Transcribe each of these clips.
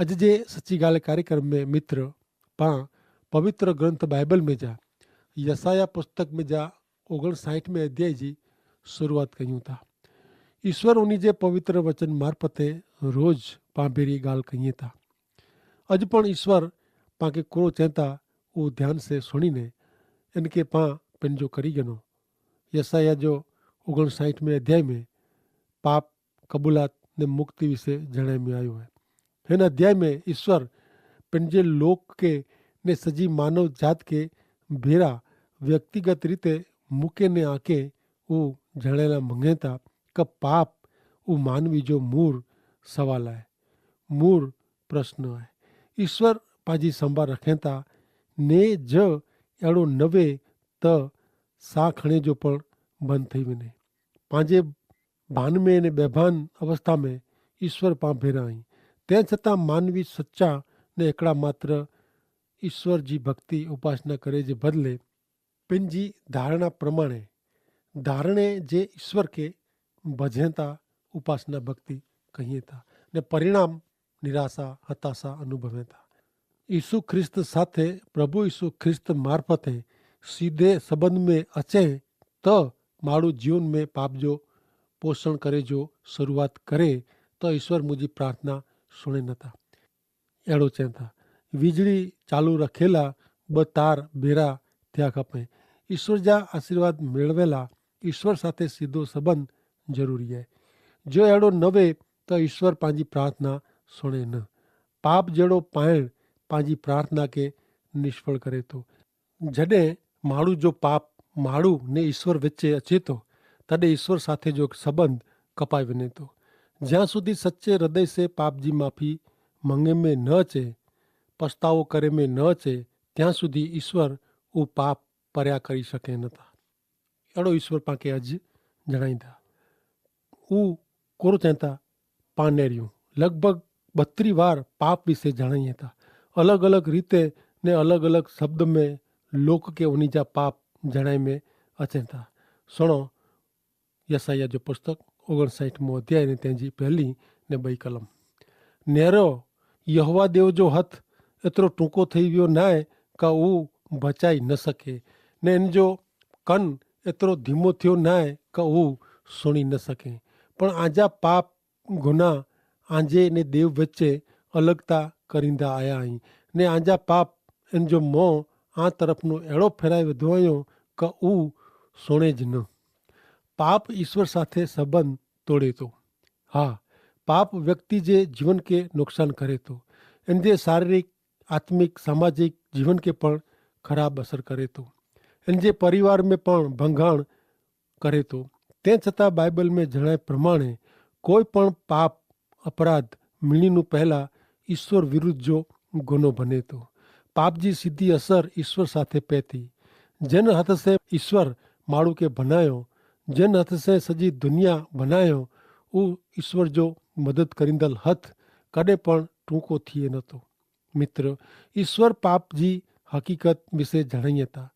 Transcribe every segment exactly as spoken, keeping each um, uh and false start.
અજ જે સચ્ચી ગાલે કાર્યક્રમ મેં મિત્ર, પાં પવિત્ર ગ્રંથ બાઈબલ મેં જા યસાયાહ પુસ્તક મેં જા ઓગણસાઈઠ મેં અધ્યાય જી શરૂઆત કહ્યું થા. ઈસ્વર ઉની જે પવિત્ર વચન મારફતે રોજ પાં ભેરી ગાલ કહિયે થા. અજ પણ ઈસ્વર પાંકે કોરો ચેંતા ઉં ધ્યાન સે સુણીને એનકે પાં પેનજો કરી ગનો. યસાયાહ જો ઓગણસાઈઠ મેં અધ્યાય મેં પાપ કબૂલાત ને મુક્તિ વિશે જણાઈ મેં આયો હૈ. હેન અધ્યાય મેં ઈસ્વર પેનજે લોક કે ને સજી માનવ જાત કે ભેરા વ્યક્તિગત રીતે મુકે ને આકે ઉં જણાયેલા મંગેતા કે પાપ ઉં માનવી જો મૂર સવાલ હૈ, મૂર પ્રશ્ન હૈ. ઈસ્વર પાજી સંભા રખેતા ને જ એડો નવે ત સાંખણે જો પણ બંધ થઈ વેને. પાંજે ભાન મેં ને બેભાન અવસ્થા મેં ઈસ્વર પાં ભેરા હૈં. તે છતાં માનવી સચ્ચા ને એકડા માત્ર ઈસ્વર જી ભક્તિ ઉપાસના કરે જે બદલે પેનજી ધારણા પ્રમાણે ધારણે જે ઈસ્વર કે ભજેતા ઉપાસના ભક્તિ કહિયે થા ને પરિણામ નિરાશા હતાશા અનુભવેતા. ઈસુ ખ્રિસ્ત સાથે પ્રભુ ઈસુ ખ્રિસ્ત મારફતે સીધે સંબંધ મેં અચે તો માડૂ જીવન મેં પાપજો પોષણ કરે જો શરૂઆત કરે તો ઈસ્વર મુજી પ્રાર્થના સુણે નતા. એડો ચેંતા વીજળી ચાલુ રખેલા બતાર ભેરા થ્યા ખપે. ઈસ્વર જા આશીર્વાદ મેળવેલા ઈસ્વર સાથે સીધો સંબંધ જરૂરી હૈ. જો એડો નવે તો ઈસ્વર પાંજી પ્રાર્થના સુણે ન. પાપ જેડો પાયણ પાંજી પ્રાર્થના કે નિષ્ફળ કરે તો. જડે માડૂ જો પાપ માડૂ ને ઈસ્વર વચ્ચે અચેતો તદે ઈસ્વર સાથે જો સંબંધ કપાઈ વેને તો. જ્યાં સુધી સચ્ચે હૃદય સે પાપ જી માફી મંગે મેં ન અચે પસ્તાવો કરે મેં ન અચે ત્યાં સુધી ઈસ્વર ઉપાપ પર્યા કરી શકે નતા. એડો ઈસ્વર પાંકે અજ જણાઈદા. ઉં કોરો ચેંતા પાનેર્યું લગભગ બત્રી વાર પાપ વિશે જણાઈ હતા. અલગ અલગ રીતે ને અલગ અલગ શબ્દ મેં લોક કે ઉની જા પાપ જણાઈ મેં અચેતા. સુણો યસાયાહ જો પુસ્તક ઓગણસાઈઠ મોં અધ્યાય ને તેની પહેલી ને બઈ કલમ. નેરો યહોવા દેવ જો હત એતરો ટૂંકો થઈ વ્યો નાય કા ઉં ભચાઈ ન શકે, ને એન જો કન એતરો ધીમો થ્યો નાય કા ઉં સુણી ન શકે. પણ આજા પાપ ગુના આંજે ને દેવ વચ્ચે અલગતા કરીંદા આયા હૈં. ને આંજા પાપ એન જો મોં આ તરફનો એડો ફેરાઈ વધવાયો કે ઉં સુણે જ ન. પાપ ઈસ્વર સાથે સંબંધ તોડે તો. હા, પાપ વ્યક્તિ જે જીવન કે નુકસાન કરે તો એન જે શારીરિક આત્મિક સામાજિક જીવન કે પણ ખરાબ અસર કરે તો એન જે પરિવાર મેં પણ ભંગાણ કરે તો. તે છતાં બાઈબલ મેં જણાય પ્રમાણે કોઈ પણ પાપ અપરાધ મિણીનું પહેલા ઈસ્વર વિરુદ્ધ જો ગુનો ભને તો. પાપ જી સીધી અસર ઈસ્વર સાથે પૈતી. જેન હત સે ઈસ્વર માળું કે ભનાયો જેન હત સે સજી દુનિયા ભનાયો ઉ ઈસ્વર જો મદદ કરીંદલ હત કદે પણ ટૂંકો થિયે નતો. મિત્ર, ઈસ્વર પાપ જી હકીકત વિશે જણાઈ હતા.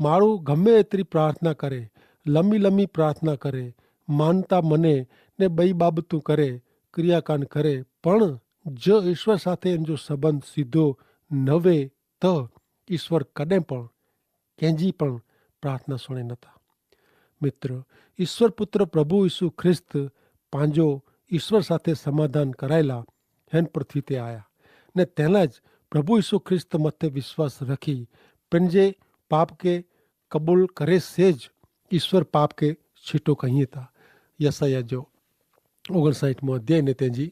માણુ ગમે એતરી પ્રાર્થના કરે, લમી લમી પ્રાર્થના કરે, માનતા મને ને બઈ બાબતું કરે, ક્રિયાકાન કરે, પણ જો ઈસ્વર સાથે એન જો સંબંધ સીધો નવે, તો ઈસ્વર કદે પણ કેંજી પણ પ્રાર્થના સુણે નતા. મિત્ર, ઈસ્વર પુત્ર પ્રભુ ઈસુ ખ્રિસ્ત પાંજો ઈસ્વર સાથે સમાધાન કરાયેલા હેન પૃથ્વી તે આયા, ને તેના જ પ્રભુ ઈસુ ખ્રિસ્ત મતે વિશ્વાસ રખી પેનજે પાપ કે કબૂલ કરે સે જ ઈસ્વર પાપ કે છીટો કહિયે તા. યસાયાહ જો ઓગણસાઈઠ મો અધ્યાય ને તેની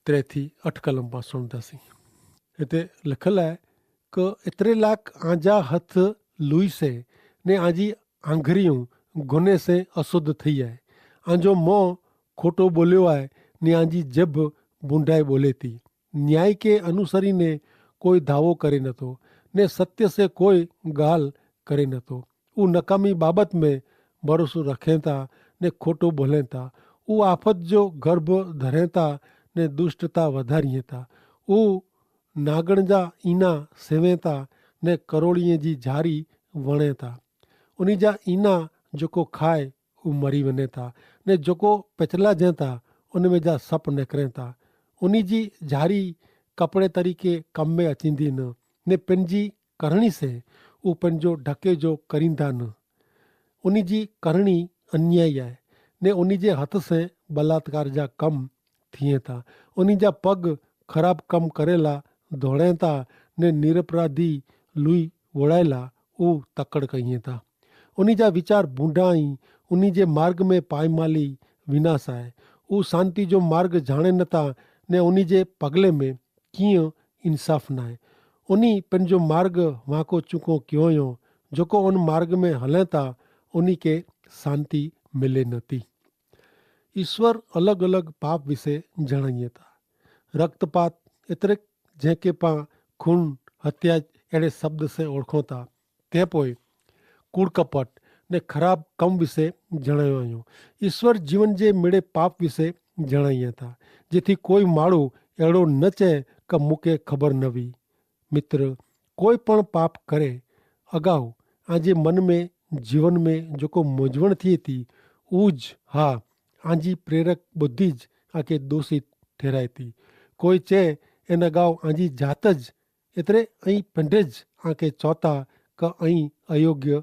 ત્રે થી અઠ કલમ પાં સુણતા સી. હેતા લખલ હૈ, કે એતરે લાખ આંજા હથ લુઈ સે, ને આંજી આંગરિયું ગુને સે અસુદ્ધ થઈ હૈ. આંજો મોં ખોટો બોલ્યો હૈ, ને આંજી જેબ બુંડાઈ બોલે તી. ન્યાય કે અનુસરી ને કોઈ ધાવો કરે નતો, ને સત્ય સે કોઈ ગાલ કરે નતો. ઉ નકામી બાબત મેં ભરોસો રખેંતા, ને ખોટો બોલેંતા. ઉ આફત જો ગર્ભ ધરેંતા, ને દુષ્ટતા વધારિયેંતા. ઉ નાગણ જા ઈના સેવેંતા, ને કરોળિયે જી જારી વણેંતા. ઉની જા ઈના જોકો ખાય ઉ મરી વનેંતા, ને જોકો પેચલા જેંતા ઉનમેં જા સપ નેકરેંતા. ઉની જી જારી કપડ઼ે તરીકે કમ મેં અચિંદી ન, ને પન જી કરણી સે ઉપન જો ઢકે જો કરીંદા ન. ઉની જી કરણી અન્યાયી આય, ને ઉની જે હત સે બલાત્કાર જા કમ થિયે થા. ઉની જા પગ ખરાબ કમ કરેલા ધોણે થા, ને નિરપરાધી લુઈ વોડાયેલા ઉહ તકડ કહિયે થા. ઉની જા વિચાર ભૂંડા હી, ઉની જે માર્ગ મેં પાયમાલી વિનાશ આય. ઉહ શાંતિ જો માર્ગ જાણે નતા, ને ઉની જે પગલે મેં કિયા ઇન્સાફ નાય. ઉની પન જો માર્ગ વાંકો ચૂકો ક્યોંયો, જોકો ઉન માર્ગ મેં હલેતા ઉની કે શાંતિ મિલે નતી. ઇશ્વર અલગ અલગ પાપ વિશે જણાયે થા. રક્તપાત એતરે જેંકે પાં ખુન હત્યા એડ઼ે શબ્દ સે ઓળખો થા, તે પોય કૂડકપટ ને ખરાબ કમ વિશે જણાયો આયો. ઇશ્વર જીવન જે મેળે પાપ વિશે જણાયા થા, જેથી કોઈ માળું એડો ન ચે કે મુકે ખબર નવી. મિત્ર, કોઈ પણ પાપ કરે અગાઉ આજે મન મેં જીવન મેં જોકો મોજવણ થી તી ઉજ હા આજી પ્રેરક બધી જ આકે દોષિત ઠેરાય તી. કોઈ ચે એન અગાઉ આજી જાત જ એતરે અહીં પંડે જ આકે ચોતા કે અહીં અયોગ્ય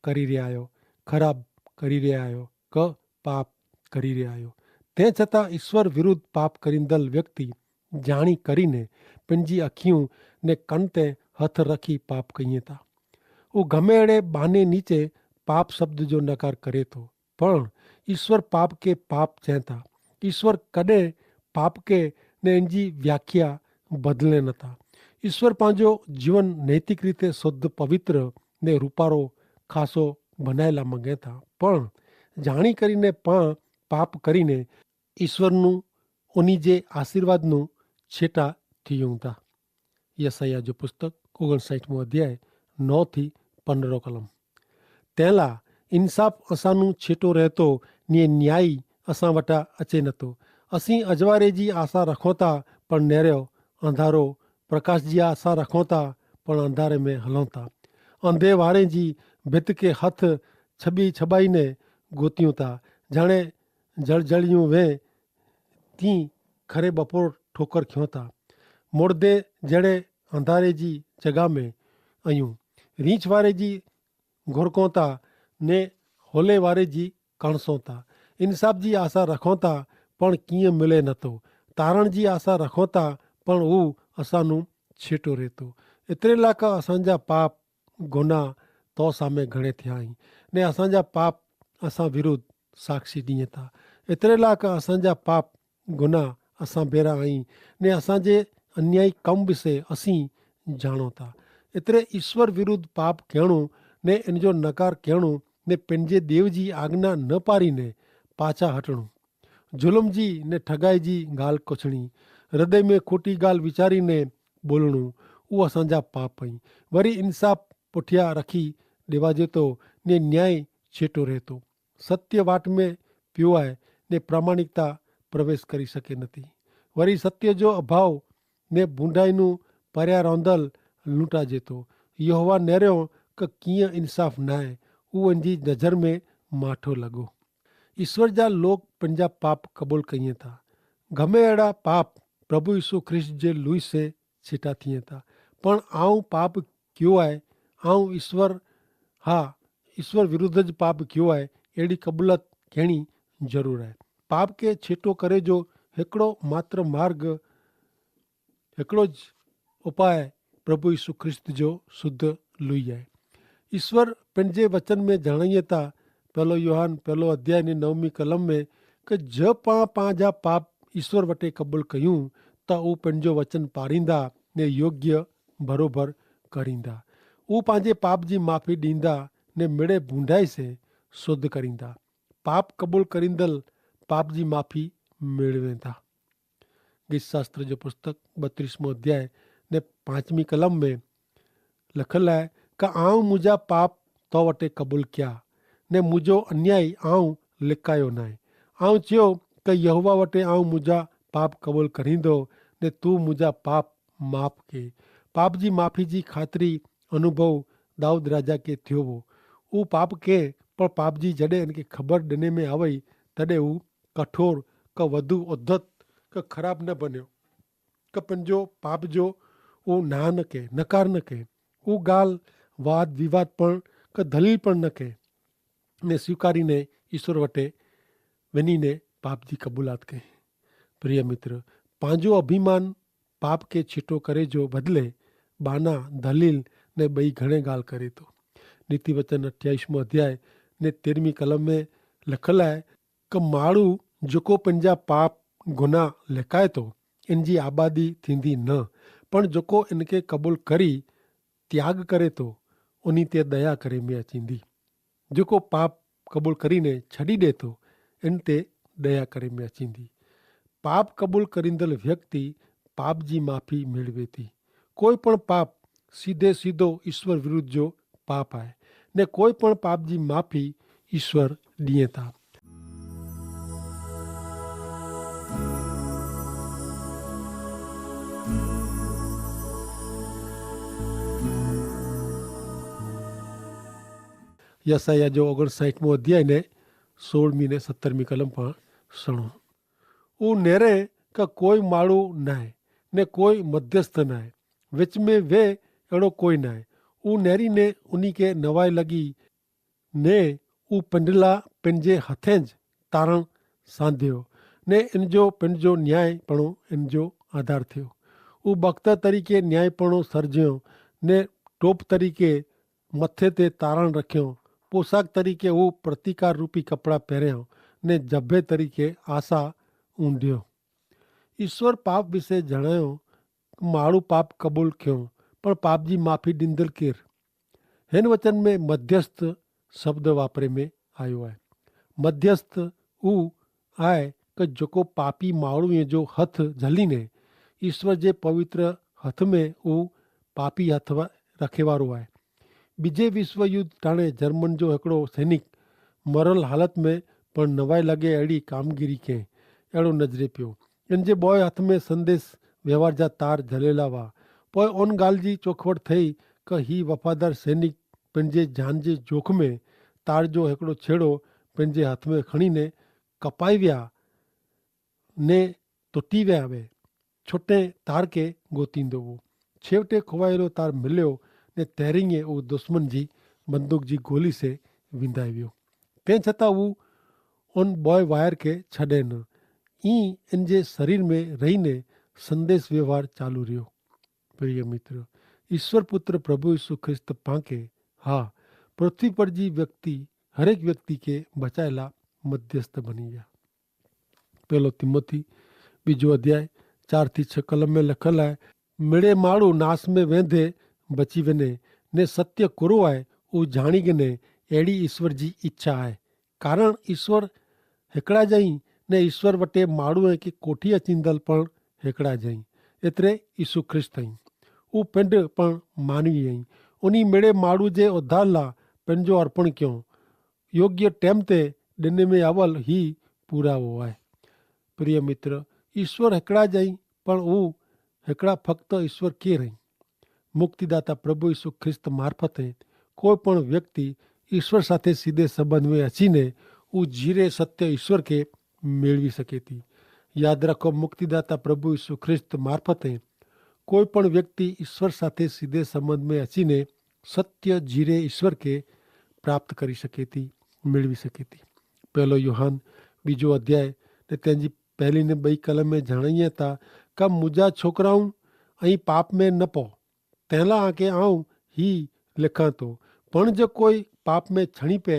કરી રહ્યા આયો, ખરાબ કરી રહ્યા આયો, કે પાપ કરી રહ્યા આયો. તે છતાં ઈસ્વર વિરુદ્ધ પાપ કરીંદલ વ્યક્તિ જાણી કરીને પનજી અખિયું ને કનતે હથ રખી પાપ કહિયે તા. ઉં ગમે એડે બાને નીચે પાપ શબ્દ જો નકાર કરે તો, પણ ઈસ્વર પાપ કે પાપ ચેતા. ઈસ્વર કદે પાપ કે ને એનજી વ્યાખ્યા બદલે નતા. ઈસ્વર પાંજો જીવન નૈતિક રીતે શુદ્ધ પવિત્ર ને રૂપારો ખાસો બનાયેલા મંગેતા, પણ જાણી કરીને પાં પાપ કરીને ઈસ્વરનું ઉની જે આશીર્વાદનું છેટા થિયું તા. યસાયાહ જો પુસ્તક ઓગણસાઈઠમો અધ્યાય નવ થી પંદરો કલમ. તેલા ઇન્સાફ અસાનું છેટો રહેતો, ને ન્યાયી અસા વટા અચે નતો. અસી અજવારે જી આશા રખોતા, પણ નેરો અંધારો, પ્રકાશ જી આશા રખોતા, પણ અંધારે મેં હલોતા. અંધે વારે જી ભિત કે હથ છબી છબાઈ ને ગોતિયું તા, જાણે જળજળિયું વે તી ખરે બપોર ઠોકર ખ્યોતા. મોડદે જેડે અંધારે જી જગા મેં અયું, રીંચ વારે જી ઘોરકોતા ને હોલે વારે જી કણસોતા. ઇનસાફ જી આશા રખોતા, પણ કિયા મિલે નતો. તારણ જી આશા રખોતા, પણ ઉં અસાનું છેટો રહેતો. એતરેલા કા અસાંજા પાપ ગુના તો સામે ઘણે થ્યાં હી, ને અસાંજા પાપ અસાં વિરુદ્ધ સાક્ષી દિયે તા. એતરેલા કા અસાંજા પાપ ગુના અસાં ભેરા હી, ને અસાંજે અન્યાયી કમ વિશે અસી જાણો તા. એતરે ઈસ્વર વિરુદ્ધ પાપ કહેણું, ને એનજો નકાર કહેણું, ને પેનજે દેવ જી આજ્ઞા ન પારી ને પાછા હટણું, જુલમ જી ને ઠગાઈ જી ગાલ કોછણી, હૃદય મેં ખોટી ગાલ વિચારી ને બોલણું, ઉહ અસાંજા પાપ હૈં. વરી ઇન્સાફ પુઠ્યા રખી દેવાજે તો, ને ન્યાય છેટો રહેતો. સત્ય વાટ મેં પ્યો આય, ને પ્રામાણિકતા પ્રવેશ કરી શકે નથી. વરી સત્ય જો અભાવ ને ભૂંડાઈનું પર્યારોંદલ લૂંટાજે તો. યહોવા નેર્યો કે કિયા ઇન્સાફ નાય, ઉહ એનજી નજર મેં માઠો લગો. ઇશ્વર જા લોક પંજા પાપ કબૂલ કહિયે તા. ગમે એડા પાપ પ્રભુ ઇશુ ખ્રિસ્ત જે લુઇસે છેટા થિયે તા. પણ આઉં પાપ ક્યો આય, આઉં ઇશ્વર, હા, ઇશ્વર વિરુદ્ધ જ પાપ ક્યો આય, એડી કબૂલત કહેણી જરૂર આય. પાપ કે છેટો કરે જો હેકડો માત્ર માર્ગ, હેકડો જ ઉપાય પ્રભુ ઇશુ ખ્રિસ્ત જો શુદ્ધ લુઈ આય. ઇશ્વર પેનજે વચન મેં જણાયે તા, પહેલો યોહાન પહેલો અધ્યાય ને નવમી કલમ મેં, કે જો પાં પાંજા પાપ ઇશ્વર વટે કબૂલ કહ્યું, તો ઉપને જો વચન પારીંદા ને યોગ્ય ભરોભર કરીંદા. ઉપાંજે પાપ જી માફી દીંદા ને મેળે ભૂંડાઈ સે શોધ કરીંદા. પાપ કબૂલ કરીંદલ પાપ જી માફી મેળવેંદા. ગીત શાસ્ત્ર જો પુસ્તક બત્રીસમો અધ્યાય ને પાંચમી કલમ મેં લખલ હૈ, કે આઉં મુઝે પાપ તો વટે કબૂલ ક્યા, ને મુઝે અન્યાય આઉં લિકાયો નાય. આઉં ચ્યો, કે યહોવા વટે આઉં મુઝે પાપ કબૂલ કરીંદો, ને તું મુઝે પાપ માફ કે. પાપ જી માફી જી ખાતરી અનુભવ દાઉદ રાજા કે થ્યોવો. ઉપાપ કે પણ પાપ જી જડે એનકે ખબર ડેને મેં આવય, તદે ઉ કઠોર કે વધુ ઓધત કે ખરાબ ન બન્યો. કે પન જો પાપ જો ઉહ ના ન કહે, નકાર ન કહે. ઉહ ગાલ વાદ વિવાદ પણ કે ધલીલ પણ ન કહે, ને સ્વીકારી ને ઈશ્વર વટે વેની ને પાપ જી કબૂલાત કહે. પ્રિય મિત્ર, પાંજો અભિમાન પાપ કે છીટો કરે જો બદલે બાના, ધલીલ ને બઈ ઘણે ગાલ કરે તો. નીતિવચન અઠ્યાઈસ મો અધ્યાય ને તેરમી કલમ મેં લખલ આય, કે માડૂ જોકો પન જા પાપ ગુના લેખાય તો એન જી આબાદી થીંદી ન, પણ જોકો એન કે કબૂલ કરી ત્યાગ કરે તો ઉની તે દયા કરે મેં અચીંદી. જોકો પાપ કબૂલ કરી ને છડી દે તો એન તે દયા કરે મેં અચીંદી. પાપ કબૂલ કરીંદલ વ્યક્તિ પાપ જી માફી મેળવે તી. કોઈ પણ પાપ સીધે સીધો ઈશ્વર વિરુદ્ધ જો પાપ આય, ને કોઈ પણ પાપ જી માફી ઈશ્વર દિયે તા. યસાયાહ જો ઓગણસાઈઠ મો અધ્યાય ને સોળ મી ને સત્તર મી કલમ પણ સણો. ઉં નેરે કે કોઈ માળું નાય, ને કોઈ મધ્યસ્થ નાય, વેચમે વે એડો કોઈ નાય. ઉં નેરી ને ઉની કે નવાઈ લગી, ને ઉં પંડલા પંજે હથે જ તારણ સાંધ્યો, ને એનજો પંજો ન્યાય પણ એનજો આધાર થ્યો. ઉં બખતર તરીકે ન્યાય પણ સર્જ્યો, ને ટોપ તરીકે મથે તે તારણ રખ્યો. પોશાક તરીકે ઉં પ્રતિકાર રૂપી કપડા પહેર્યો, ને જભે તરીકે આશા ઊંડ્યો. ઈસ્વર પાપ વિશે જણાયો, માડૂ પાપ કબૂલ ખ્યો, પણ પાપ જી માફી ડિંદલ કેર? હેન વચન મેં મધ્યસ્થ શબ્દ વાપરે મેં આયો હૈ. મધ્યસ્થ ઉ આય, કે જોકો પાપી માડૂ જો હથ જલી ને ઈસ્વર જે પવિત્ર હથ મેં ઉ પાપી હથ રખેવારો હૈ. બીજે વિશ્વયુદ્ધ ટાણે જર્મન જો હેકડો સૈનિક મરલ હાલત મેં પણ નવાઈ લગે એડી કામગીરી કે એડો નજરે પ્યો. એન જે બોય હાથ મેં સંદેશ વ્યવહાર જા તાર જલેલા વા. પોય ઓન ગાલ જી ચોખવટ થઈ, કે હી વફાદાર સૈનિક પેનજે જાન જે જોખ મેં તાર જો હેકડો છેડો પેનજે હાથ મેં ખણી ને કપાઈ વ્યા ને તોટી વ્યા વે છોટે તાર કે ગોતી દોવો. છેવટે ખોવાયેલો તાર મિલ્યો, ને તૈરિંગે ઉં દુશ્મન જી બંદૂક જી ગોલી સે વિંધાઈ વ્યો. તે છતાં ઉં ઓન બોય વાયર કે છડે ન. ઈ એન જે શરીર મેં રહી ને સંદેશ વ્યવહાર ચાલુ રહ્યો. પ્રિય મિત્ર, ઈસ્વર પુત્ર પ્રભુ ઈસુ ખ્રિસ્ત પાંકે, હા, પૃથ્વી પર જી વ્યક્તિ હરેક વ્યક્તિ કે બચાયેલા મધ્યસ્થ બની વ્યા. પહેલો તિમોથી બીજો અધ્યાય ચાર થી છ કલમ મેં લખલ આય, મેડે માડૂ નાસ મેં વેંધે બચી વેને, ને સત્ય કુરો આય ઉં જાણી ગને. એડી ઈસ્વર જી ઇચ્છા આય, કારણ ઈસ્વર હેકડા જઈ, ને ઈસ્વર વટે માડૂ આય કે કોઠી અચીંદલ પણ હેકડા જઈ. એતરે ઈસુ ખ્રિસ્ત હૈં. ઉં પેંડ પણ માનવી હૈં. ઉની મેડે માડૂ જે ઉધારલા પેનજો અર્પણ ક્યો યોગ્ય ટેમ તે ડેને મેં આવલ હી પૂરાવો આય. પ્રિય મિત્ર, ઈસ્વર હેકડા જઈ, પણ ઉં હેકડા ફક્ત ઈસ્વર કે રહી. મુક્તિદાતા પ્રભુ ઈસુ ખ્રિસ્ત મારફત હૈં કોઈ પણ વ્યક્તિ ઈસ્વર સાથે સીધે સંબંધ મેં અચીને ઉં જીરે સત્ય ઈસ્વર કે મેળવી શકેતી. યાદ રાખો, મુક્તિદાતા પ્રભુ ઈસુ ખ્રિસ્ત મારફત હૈં કોઈ પણ વ્યક્તિ ઈસ્વર સાથે સીધે સંબંધ મેં અચીને સત્ય જીરે ઈસ્વર કે પ્રાપ્ત કરી શકેતી, મેળવી શકેતી. પહેલો યોહાન બીજો અધ્યાય ને તેની પહેલી ને બઈ કલમ મેં જણાઈ તા, કા મુજા છોકરાઉં અહીં પાપ મેં ન પો, તેલા આકે આઉં હી લેખાં તો. પણ જો કોઈ પાપ મેં છણી પે,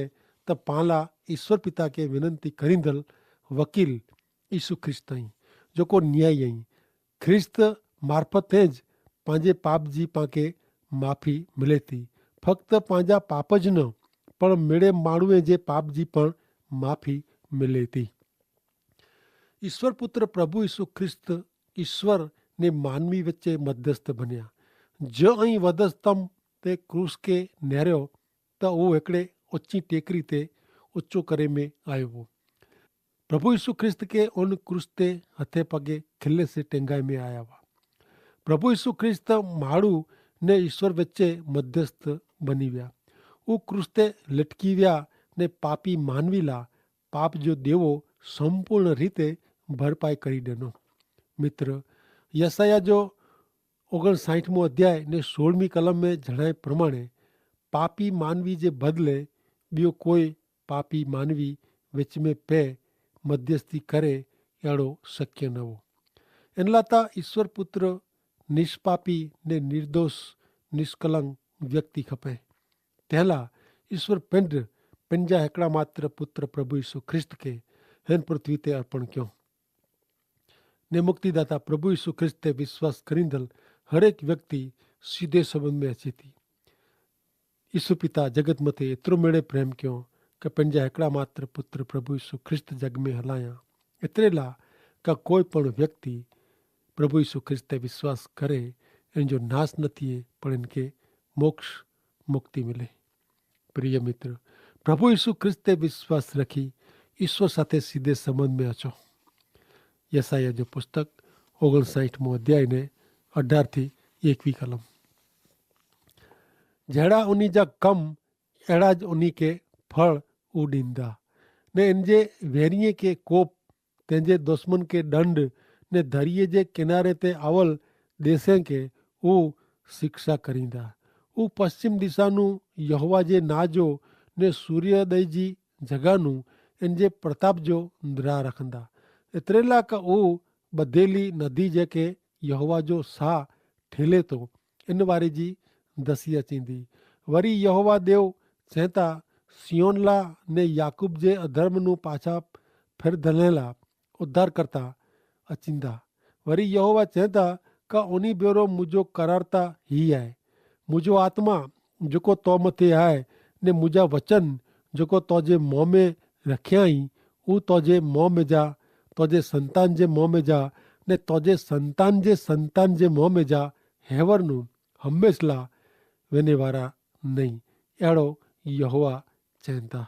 તો પાંલા ઈસ્વર પિતા કે વિનંતી કરીંદલ વકીલ ઈસુ ખ્રિસ્ત અહીં, જોકો ન્યાયી અહીં. ખ્રિસ્ત મારફત જ પાંજે પાપ જી પાંકે માફી મિલેતી. ફક્ત પાંજા પાપ જ ન, પણ મેડે માણુએ જે પાપ જી પણ માફી મિલેતી. ઈસ્વર પુત્ર પ્રભુ ઈસુ ખ્રિસ્ત ઈસ્વર ને માનવી વચ્ચે મધ્યસ્થ બન્યા. જો અહીં વધસ્તંભ તે ક્રૂસ કે નેર્યો, તો ઉં હેકડ઼ે ઓચ્છી ટેકરી તે ઓચ્છો કરે મેં આયો વો. પ્રભુ ઈસુ ખ્રિસ્ત કે ઉન ક્રૂસ તે હતે પગે ખિલ્લે સે ટેંગાઈ મેં આયા વા. પ્રભુ ઈસુ ખ્રિસ્ત માડૂ ને ઈસ્વર વચ્ચે મધ્યસ્થ બની વ્યા. ઉં ક્રૂસ તે લટકી વ્યા ને પાપી માનવી લા પાપ જો દેવો સંપૂર્ણ રીતે ભરપાઈ કરી દેનો. મિત્ર, યસાયાહ જો ઓગણસાઈઠમો અધ્યાય ને સોળમી કલમ મેં જણાય પ્રમાણે પાપી માનવી જે બદલે બિયો કોઈ પાપી માનવી વેચમે પે મધ્યસ્થી કરે એડો શક્ય નવો. એનલાતા ઈસ્વર પુત્ર નિષ્પાપી ને નિર્દોષ નિષ્કલંક વ્યક્તિ ખપે. તેલા ઈસ્વર પેંડ પેંજા હેકડા માત્ર પુત્ર પ્રભુ ઈસુ ખ્રિસ્ત કે હેન પૃથ્વી તે અર્પણ ક્યો. ને મુક્તિદાતા પ્રભુ ઈસુ ખ્રિસ્ત તે વિશ્વાસ કરીંદલ હરેક વ્યક્તિ સીધે સંબંધ મેં અચેતી. ઈસુ પિતા જગત મતે એતરો મેળે પ્રેમ ક્યો કે પેંજા હેકડા માત્ર પુત્ર પ્રભુ ઈસુ ખ્રિસ્ત જગ મેં હલાયા. એતરેલા કે કોઈ પણ વ્યક્તિ પ્રભુ ઈસુ ખ્રિસ્ત તે વિશ્વાસ કરે એન જો નાસ ન થિયે પણ એન કે મોક્ષ મુક્તિ મિલે. પ્રિય મિત્ર, પ્રભુ ઈસુ ખ્રિસ્ત તે વિશ્વાસ રખી ઈસ્વર સાથે સીધે સંબંધ મેં અચો. યસાયાહ જો પુસ્તક ઓગણસાઈઠમો અધ્યાય ને અઢાર થી એકવી કલમ. જેડા ઉની જા કમ એડા જ ઉની કે ફળ ઉડીંદા ને એન જે વેરિયે કે કોપ તેનજે દુશ્મન કે દંડ ને ધરિયે જે કિનારે તે આવલ દેશે કે ઉ શિક્ષા કરીંદા. ઉ પશ્ચિમ દિશાનું યહોવા જે નાજો ને સૂર્યોદય જી જગાનું એનજે પ્રતાપ જો દ્રા રખંદા. એતરેલા કા ઉ બધેલી નદી જે કે યહોવા જો સાહ ઠેલે તો એન વારે જી દસિયા ચીંદી. વરી યહોવા દેવ ચેંતા સિયોનલા ને યાકૂબ જે અધર્મનું પાછા ફેર ધનેલા ઉદ્ધારકર્તા અચિંદા. વરી યહોવા ચેંતા કા ઓની બેરો મુજો કરારતા હી આય. મુજો આત્મા જોકો તો મતે આય ને મુજા વચન જોકો તો જે મોં મેં રખ્યા હી ઉ તો જે મોં મેં જા, તો જે સંતાન જે મોં મેં જા ને તો જે સંતાન જે સંતાન જે મોં મેં જા હેવરનું હમેંશલા વેને વારા નહીં. એડો યહોવા ચેંતા.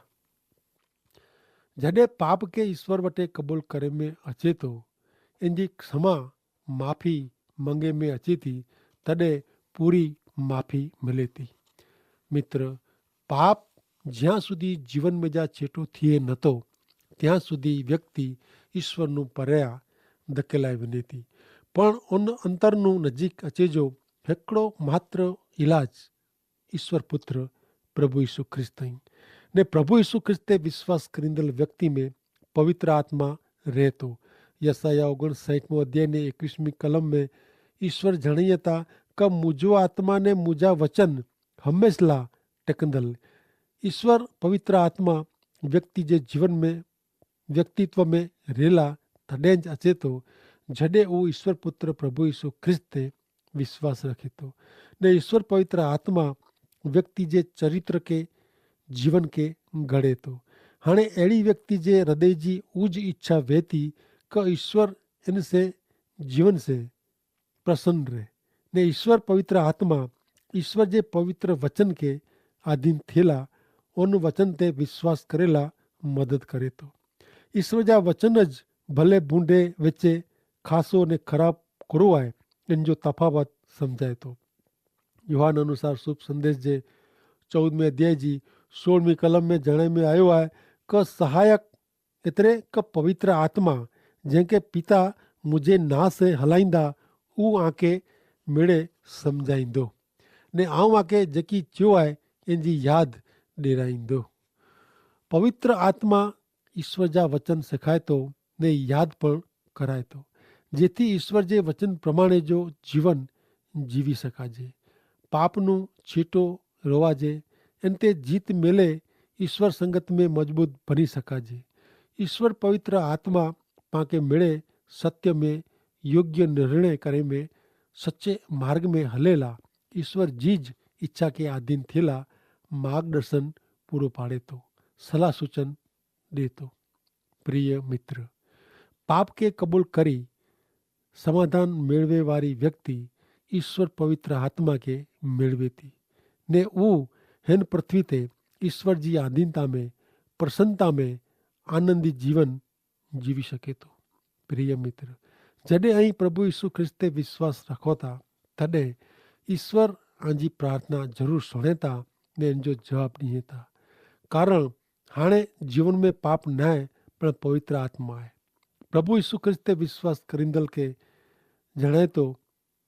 જડે પાપ કે ઈસ્વર વટે કબૂલ કરે મેં અચેતો એનજી ક્ષમા માફી મંગે મેં અચેતી તદે પૂરી માફી મિલેતી. મિત્ર, પાપ જ્યાં સુધી જીવન મેં જા છેટો થિયે નતો ત્યાં સુધી વ્યક્તિ ઈસ્વરનું પર્યા ધકેલાઈ વેનેતી. પણ ઉન અંતરનું નજીક અચેજો હેકડો માત્ર ઇલાજ ઈસ્વર પુત્ર પ્રભુ ઈસુ ખ્રિસ્ત હૈં. ને પ્રભુ ઈસુ ખ્રિસ્ત તે વિશ્વાસ કરીંદલ વ્યક્તિ મેં પવિત્ર આત્મા રહેતો. યસાયાહ ઓગણસાઈઠમો અધ્યાય ને એકવીસમી કલમ મેં ઈસ્વર જણાયતા કે મુજો આત્મા ને મુજા વચન હમેંશલા ટેકંદલ. ઈસ્વર પવિત્ર આત્મા વ્યક્તિ જે જીવન મેં વ્યક્તિત્વ મેં રહેલા તડેંજ અચેતો જડે ઉ ઈસ્વર પુત્ર પ્રભુ ઈસુ ખ્રિસ્ત તે વિશ્વાસ રખેતો. ને ઈસ્વર પવિત્ર આત્મા વ્યક્તિ જે ચરિત્ર કે જીવન કે ગડેતો. હાણે એડી વ્યક્તિ જે હૃદય જી ઉજ ઇચ્છા વહેતી કે ઈસ્વર એન સે જીવન સે પ્રસન્ન રહે. ને ઈસ્વર પવિત્ર આત્મા ઈસ્વર જે પવિત્ર વચન કે આધીન થેલા ઓન વચન તે વિશ્વાસ કરેલા મદદ કરેતો. ઈસ્વર જા વચન જ ભલે ભૂંડે વચ્ચે ખાસો ને ખરાબ કરો આય એન જો તફાવત સમઝાયતો. યોહાન અનુસાર શુભ સંદેશ જે ચૌદમે અધ્યાય જી સોળમી કલમ મેં જણાઈ મેં આયો આય કે સહાયક એતરે કે પવિત્ર આત્મા જેંકે પિતા મુઝે નાસે હલાઈંદા ઉઆંકે મેળે સમઝાઈંદો ને આઉં આકે જેકી ચ્યો આય એનજી યાદ ડેરાઈંદો. પવિત્ર આત્મા ઈસ્વર જા વચન સેખાયતો ને યાદ પણ કરાયતો જેથી ઈસ્વર જે વચન પ્રમાણે જો જીવન જીવી સકાજે, પાપનું છીટો રોવાજે, એન તે જીત મેલે ઈસ્વર સંગત મેં મજબૂત ભની સકાજે. ઈસ્વર પવિત્ર આત્મા પાંકે મેળે સત્ય મેં યોગ્ય નિર્ણય કરે મેં સચ્ચે માર્ગ મેં હલેલા ઈસ્વર જી જ ઇચ્છા કે આધીન થેલા માર્ગદર્શન પૂરો પાડેતો, સલાહ સૂચન દેતો. પ્રિય મિત્ર, પાપ કે કબૂલ કરી સમાધાન મેળવે વારી વ્યક્તિ ઈસ્વર પવિત્ર આત્મા કે મેળવેતી ને ઉ હેન પૃથ્વી તે ઈસ્વર જી આધીનતા મેં પ્રસન્નતા મેં આનંદી જીવન જીવી શકેતો. પ્રિય મિત્ર, જડે અહીં પ્રભુ ઈસુ ખ્રિસ્ત તે વિશ્વાસ રાખોતા તદે ઈસ્વર આજી પ્રાર્થના જરૂર સુણેતા ને એન જો જવાબ નહીં હતા. કારણ હાણે જીવન મેં પાપ નાય પણ પવિત્ર આત્મા આય. પ્રભુ ઈસુ ખ્રિસ્ત તે વિશ્વાસ કરીંદલ કે જણાયતો.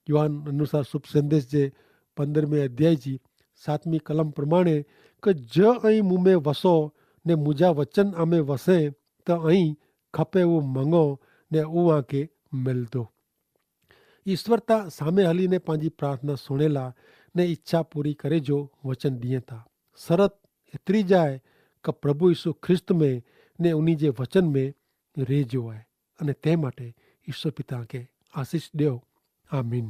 યોહાન અનુસાર શુભ સંદેશ જે પંદ્રહમે અધ્યાય જી સાતમી કલમ પ્રમાણે, કે જે અહીં મુમે વસો ને મુજા વચન આમે વસે, તો અહીં ખપે ઉં મંગો ને ઉં આંકે મેલતો. ઈસ્વર તા સામે હલી ને પાંજી પ્રાર્થના સુણેલા ને ઇચ્છા પૂરી કરે જો વચન દિયે તા. સરત એતરી જાય કે પ્રભુ ઈસુ ખ્રિસ્ત મેં ને ઉની જે વચન મેં રહે જો આય. અને તે માટે ઈસ્વર પિતા કે આશીસ દેવ. આમીન.